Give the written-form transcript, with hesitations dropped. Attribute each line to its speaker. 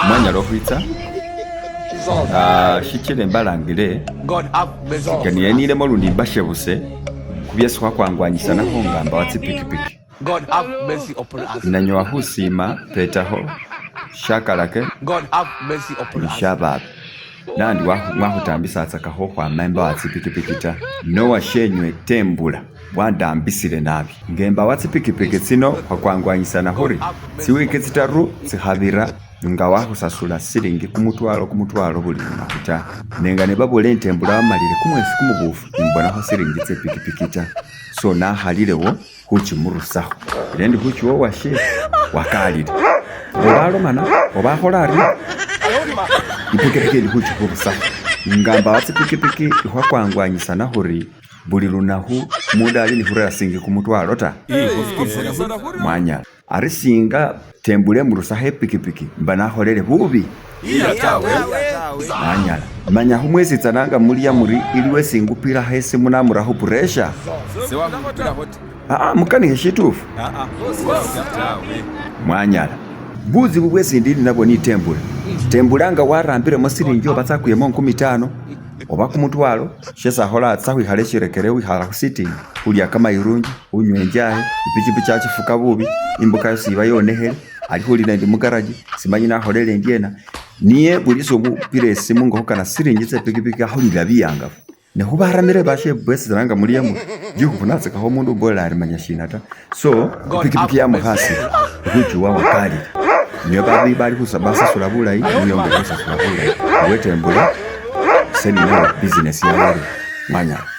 Speaker 1: Mwanyala okhwitsa shichila embalangile nga niye lundi mbashebuse khubyesi khwakwangwanyisanakho nga mbawa tsipikipiki. Nanyowa khusima petakho shakalake ni shababe nandi mwakhutambisakakho khukhwama embawa tsipikipiki ta nowashenywe tembula wandambisile nabi nga embawa tsipikipiki tsino khwakwangwanyisana khuri tsiwiki tsitaru tsikhabira nga wakhusasula silingi kumutwalo kumutwalo buli lunakhu ta nenga nebabola entembula wamalile kumwesi kumubufu imbonakho silingi tsepikipiki ta so nakhalilewo khuchimurusakho ela endi khuchiwa owashe wakalile oba alomana oba akhola aryo ipikipiki endi khuchikhurusakho nga mbawa tsipikipiki ikhwakwangwanyisana khuri buli lunakhu umundu ali ni khurera silingi kumutwalo ta mwanyala ari singa tembula emurusakho epikipiki mba nakholele bubi nanyala manya khumwesitsana nga mulya muri iliwo esingupilakho esimu namurakho pressure aa mukanikhe shitufu mwanyala buzibu bwesi ndili nabwo ni tembula tembula nga warambilemo silingi oba tsakuyemo nkumi tano oba kumutwalo shesi akhola atsa khwikhala eshirekere wikhala khusitting khulya kamayirunji khunywa enjayi ipichipichi achifuka bubi imbuka yosi iba yonekhele ali khulila indi mugaraji simanyi nakholele endyena niye buli isi omupila esimu nga khukana silingi tse pikipiki akhulila biyangafu nekhubaramile bashe bwesitsana nga mulya muri jikhufunatsikakho omundu umbolela ari manya shina ta so ipikipiki yamukhasile khuchiwa wakalile niyo babi bali basasula bulayi niyongele khusasula bulayi ewetembula ise ninawe business yawele mwanyala.